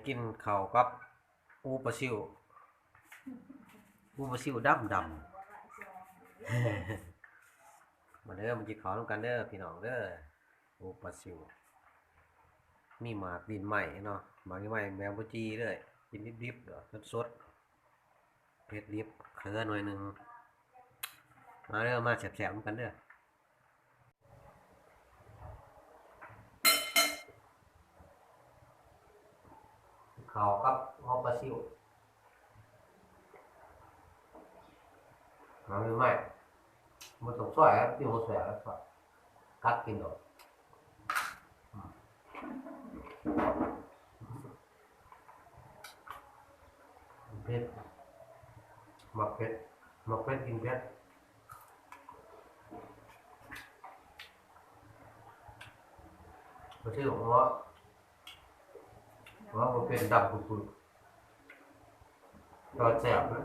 ກິນເຂົ້າກັບອູປາຊິວ ອູປາຊິວດຳໆ ມາເດີ ມາກິນເຂົ້ານຳກັນເດີພີ່ນ້ອງເດີ. ອູປາຊິວ ມີໝາກດິນໄມ້ເນາະ ໝາກດິນໄມ້ແບບບໍ່ຈີ່ເລີຍ ກິນດິບໆ ເຫຼືອສົດໆ ເຜັດດິບ ເຂີໜ້ອຍໜຶ່ງ. ມາເດີ ມາແຊບໆນຳກັນເດີ. ເຂົ້າກັບຫົວປາຊິວ ຫາໃໝ່ໆ ບໍ່ຕ້ອງຊອຍ ກິນບໍ່ແຊບ ກັດກິນເອົາ. ເຜັດ ມັກເຜັດ ມັກເຜັດກິນເຜັດ. ບໍ່ຊື່ ເພາະວ່າ ເພາະວ່າບໍ່ເປັນດຳປຸດໆ ແຕ່ວ່າແຊບນະ.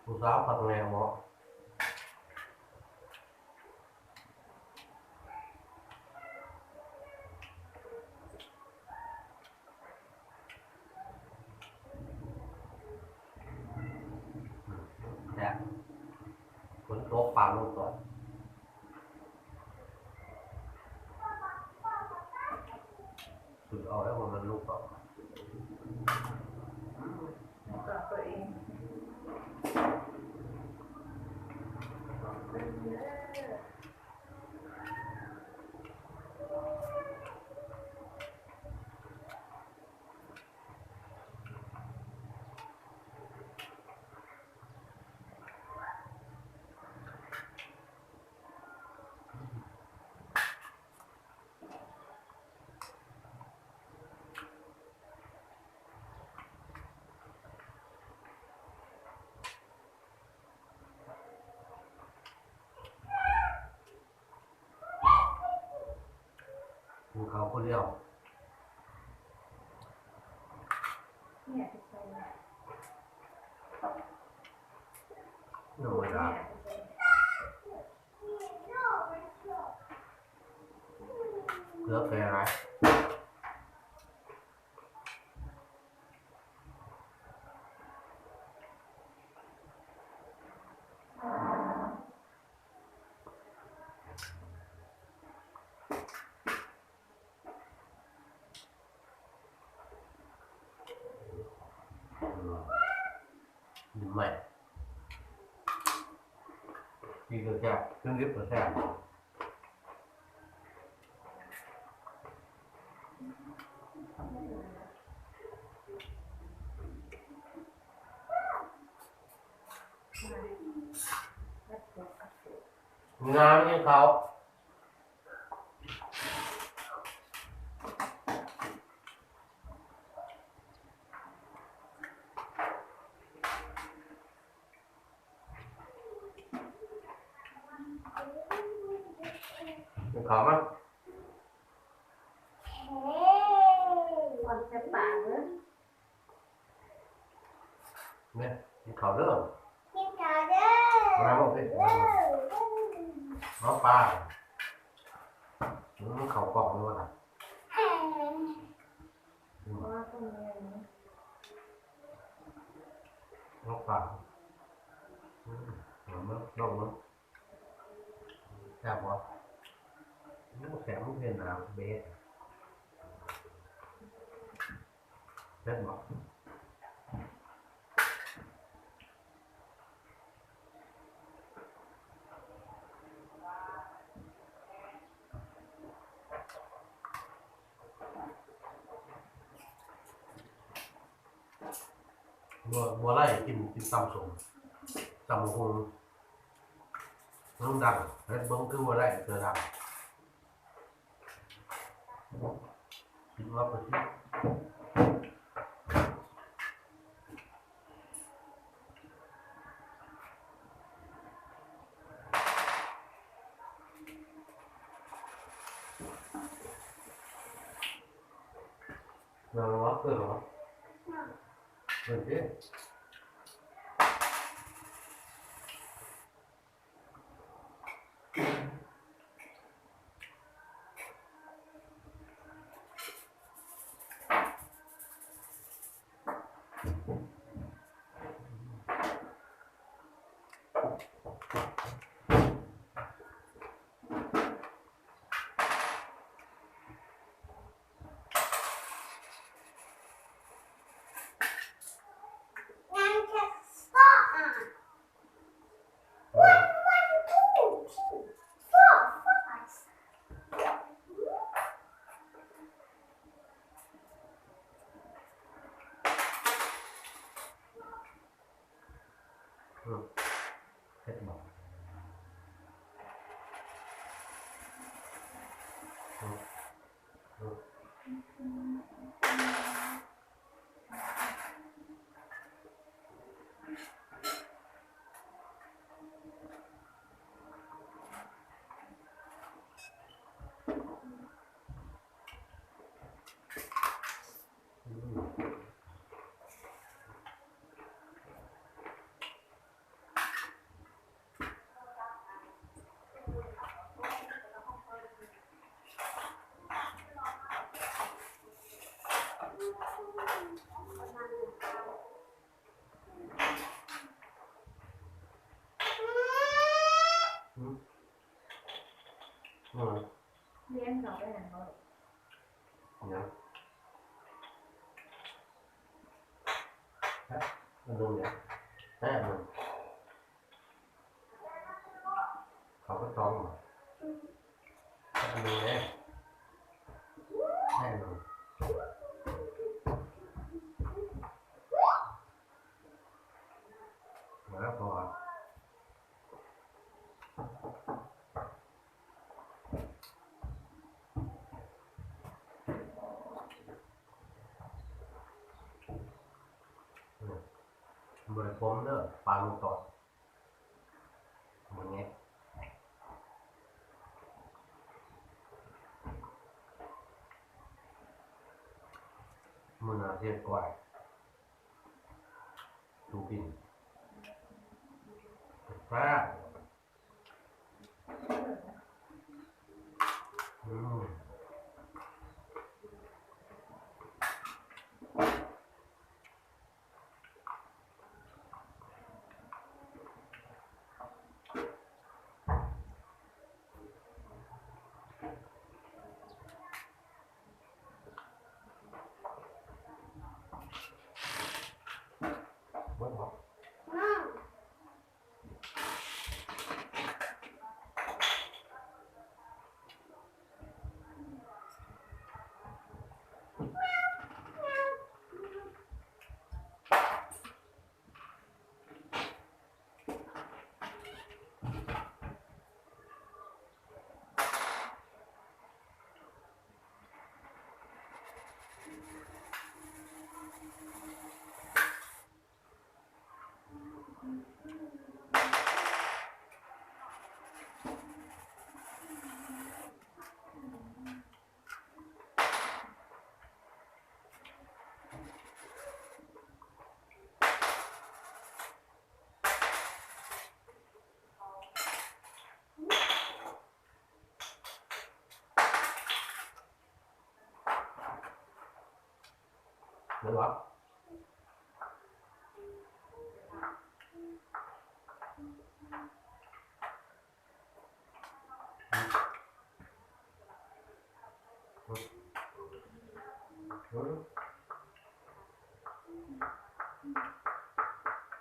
ຜູ້ສາວພັກແນວເນາະ. ແຊບ ຝົນຕົກ ປາລົງກ່ອນ. ຖືເອົາແລ້ວ ບໍ່ແມ່ນລູກເອົາ. ກິນເຂົ້າຄົນດຽວ ທຳມະດາ ເກືອແຜ່ຫຼາຍ. ອືມ ດິນໃໝ່ ກິນກໍແຊບ ກິນດິບກໍແຊບ. ງາມເລີຍເຂົາ. ກິນເຂົ້າມາ ກ່ອນຈະປາກເດີ. ແມ່ ກິນເຂົ້າເດີ ກິນເຂົ້າເດີ ມາເບິ່ງຊິ ເອົາປາ ອືມ ເຂົ້າກ່ອງຢູ່ວ່າຊັ້ນ ເອົາປາ ອືມ ເອົາມາ ລອງເບິ່ງ ແຊບບໍ່? ໂອ້ ແຊບ ມັນເປັນໜ້າເບະ. ເຜັດບໍ່? ບໍ່ ບໍ່ໄດ້ກິນ ກິນຕຳສົ້ມ ຕຳບັກຫຸ່ງ ມັນດັງ ເຮັດເບິ່ງຄືບໍ່ໄດ້ເທື່ອດັງ. ກິນອອກໄປຊິ ເອົາລະວະ ເກີດລະວະ ເບິ່ງຊິ. ອືມ ເຜັດບໍ່? ອືມ ອືມ ອືມ. ຮຽນເຂົາໄປຫັ້ນບໍ່? ຫຍັງ? ແຊບ ອັນໜຶ່ງເດ ແຊບ ອັນໜຶ່ງ ເຂົາກໍຕ້ອງ ແຊບ ອັນໜຶ່ງເດ ແຊບ ອັນໜຶ່ງ ມາ ພໍ. ອືມ ບໍ່ໄດ້ຄົມເດີ ປາລູກຕອດ ມັນແງະ ມື້ໜ້າຊິເຮັດກ້ອຍ ສູ່ກິນ ແຊບ. ອືມ.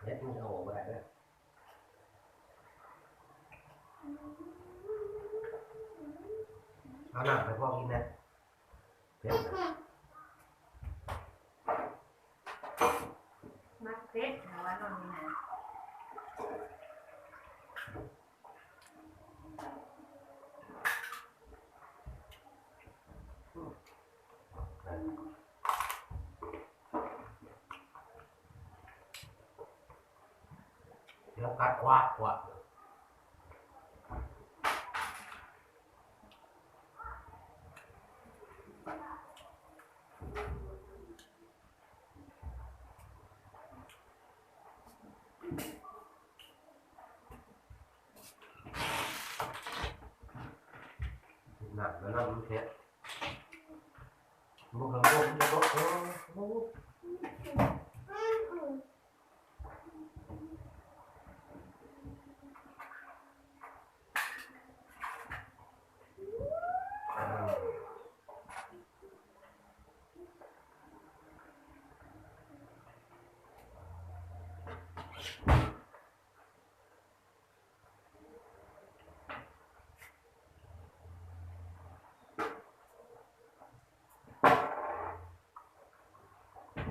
ເຮັດມັນເອົາອອກບໍ່ໄດ້ເດີ. ເອົານ້ຳໃຫ້ພວກກິນແດ່. ເຜັດ ມັກເຜັດ ເຮົາວ່ານ້ອງນີ້ນະ. ແລ້ວກັດຄວາກ ຄວາກ. ນ້ຳ ນ້ຳມັນເຜັດ ບໍ່ເຄີຍບໍ່ ບໍ່ ບໍ່. ອື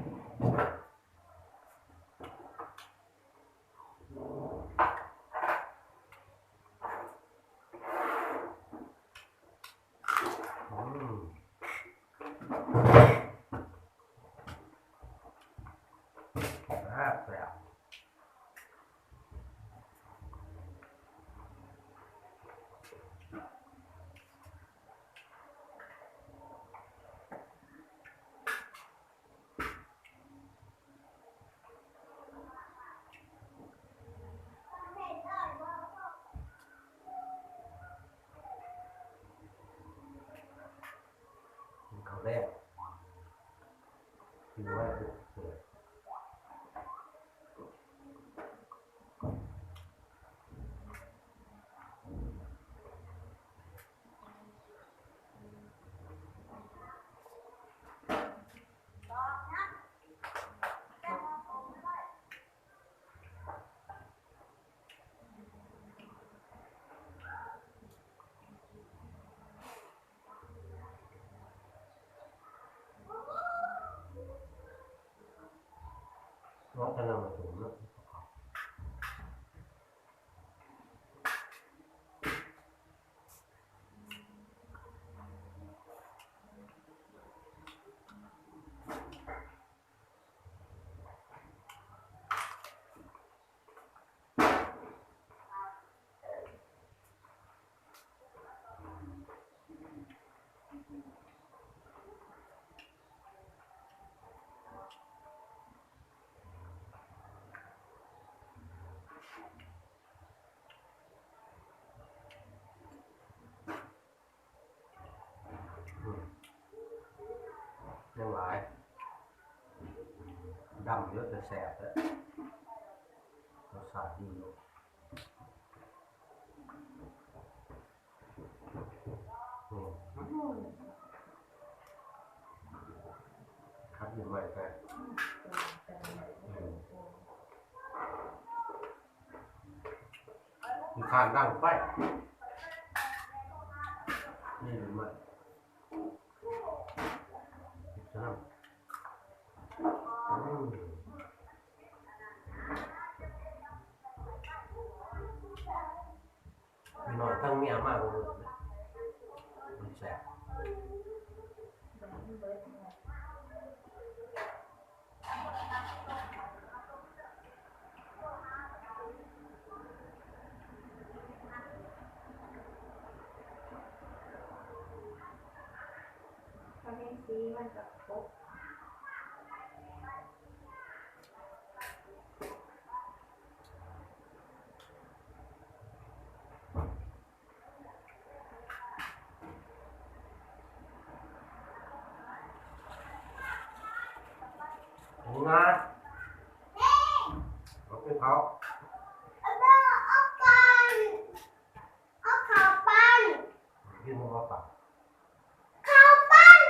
ແຊບໆ. ກິນເຂົ້າແລງ ກິນໄວ້ເພື່ອ ເນາະ ກະນຳມາສູນເນາະ. ອືມ ຍັງຫຼາຍ ດຳຢູ່ ແຕ່ແຊບເດີ້ ລົດຊາດດີຢູ່. ອືມ ຄັກຢູ່ໃໝ່ແທ້ ອືມ. ມີຄານດັງໄຟ ນີ້ມັນ ສະນັ້ນ ອືມ ມີນ້ອຍທັງເມຍມາບໍ່ເບິ່ງ ມັນແຊບ. ຖ້າແມ່ນຊີມັນກະຄົບ. ງາ ເອົາກິນເຂົ້າ ເອົາເຂົ້າປັ້ນ ເອົາເຂົ້າປັ້ນ ກິນບໍ່ເຂົ້າປັ້ນ ເຂົ້າປັ້ນ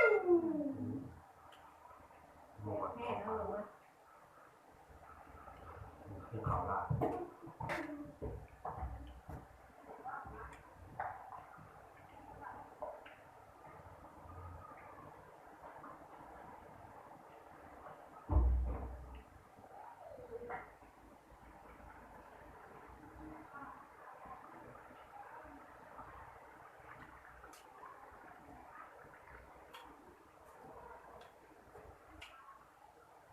ບໍ່ມັກເຂົ້າປັ້ນ. ກິນເຂົ້າລາວ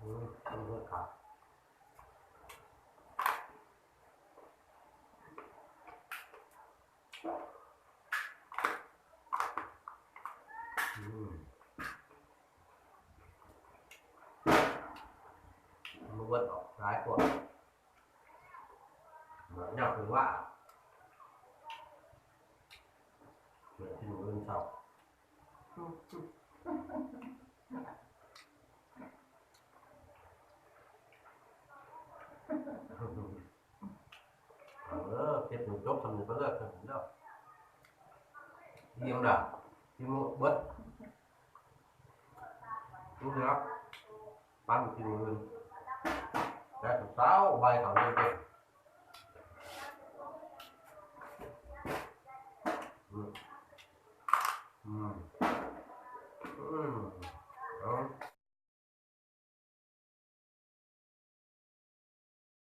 ອືມ ຕ້ອງເຮັດຄັກ. ອືມ ບໍ່ເບິດອອກ ຫຼາຍກວ່າ ບໍ່ຢາກເປັນຫວັດ ເກີດຂຶ້ນມື້ອື່ນເຊົ້າ. ເອີ ຄລິບນີ້ຈົບສ່ຳນີ້ໄປເລີຍ ເອີ ອີ່ມລະ ກິນໝົດເບິດ ນີ້ລະ ປັ້ນກິນມື້ອື່ນ ແຕ່ເຊົ້າ ບ່າຍເຂົ້າເລີຍເດີ້. ອືມ.